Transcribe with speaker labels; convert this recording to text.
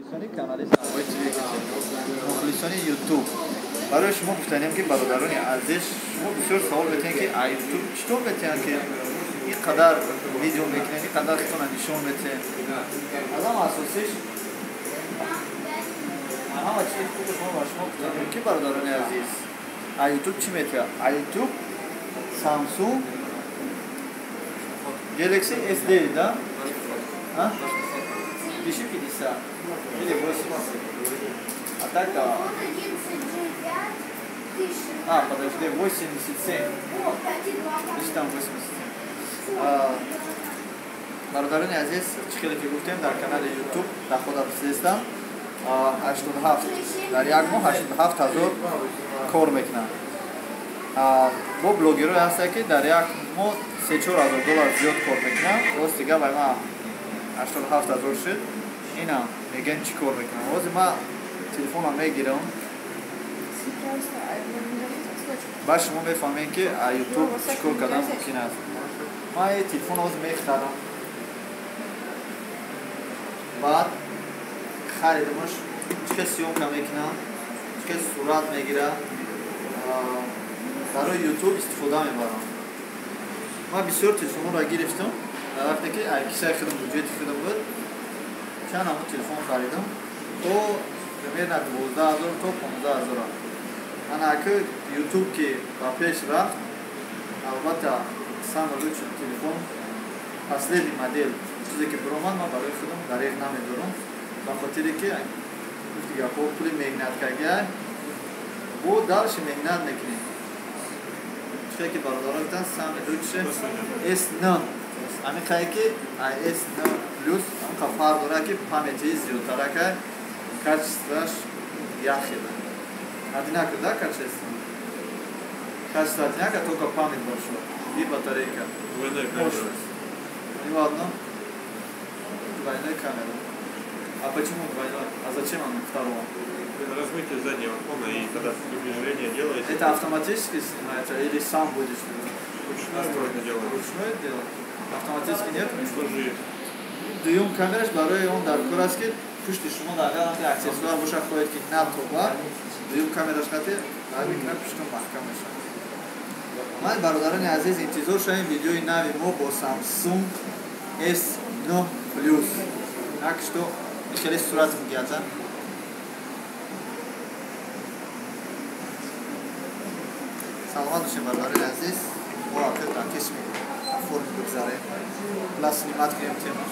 Speaker 1: Мухлисони канали Самбой ТВ, мухлисони YouTube. Барои шумо гуфтанем, ки бародарони азиз, шумо бисёр савол метиҳед, ки а YouTube чӣ тор метиҳанд, ки ин қадар видео мекунед, ин қадар худтона нишон метиҳед. Аз ҳама асосиш, ҳама чизи хуби шумо ба шумо гуфтанем, ки бародарони азиз, а YouTube чӣ метиҳад? А YouTube Samsung Galaxy S9, да? А? Пиши 50 или 80. А так да. А, подожди, 87. Пиши там 87. Бародарони азиз, чӣ хеле ки гуфтем, дар канали YouTube дохода расидастам. 87, дар як моҳ 87 ҳазор кор мекунам. Бо блогерое ҳастанд, ки дар як моҳ 3-4 ҳазор доллар зиёд кор мекунанд. Рост дига, вай ман 87 ҳазор шуд. Инам мегӯям, чӣ кор мекунам. Ҳозир ман телефонам мегирам, баъд шумо мефаҳмед, ки а YouTube чӣ кор кардан мумкин аст. Ман ин телефон ҳозир мехарам, баъд харидамаш, чӣ хел съёмка мекунам, чӣ хел сурат мегирад, барои YouTube истифода мебарам. Ман бисёр телефонҳоро гирифтам, дар вақте ки кисаи худам, буҷети худам буд, чанд ҳамон телефон харидам, то примерно 12 000 то 15 000. Ана аки YouTube ки ба пеш рафт, албатта, самый лучший телефон, последний модель, чизе ки биромад, ман барои худам дареғ намедорам, ба хотире ки, гуфти гапҳо, пули меҳнаткагиай, бо дальше меҳнат мекунем. Чизе ки бародарон гуфтанд, самый лучший S9, ҳамин ки S9 плюс ҳамқа фарқ дорад, ки памяти зиёдтаракай, качествоаш яхела, одинаково, да, качество, качество одинаково, только память большой и батарейка.
Speaker 2: Двойная камера.
Speaker 1: Ну ладно, двойная камера. А почему двойной? А зачем он второго?
Speaker 2: Размытие заднего фона, и когда приближение делаете.
Speaker 1: Это автоматически снимается или сам будешь?
Speaker 2: Ручную можно делать.
Speaker 1: Ручную делать? Автоматически нет?
Speaker 2: Тоже есть.
Speaker 1: Дуюм камераш барои он дар кор аст, ки пушти шумо агар аксессуар боша, хоҳед ки натоба, дуюм камераш хати мекунад, пуштон маҳкам мешавад. Ман, бародарони азиз, интизор шавем видеои нави мо бо Samsung S9 Plus. Так что хеле сурат мегирад. Саломат бошем, бародарони азиз. Мо охир дар киш форми бигзарем, плюс снимать кунем тема.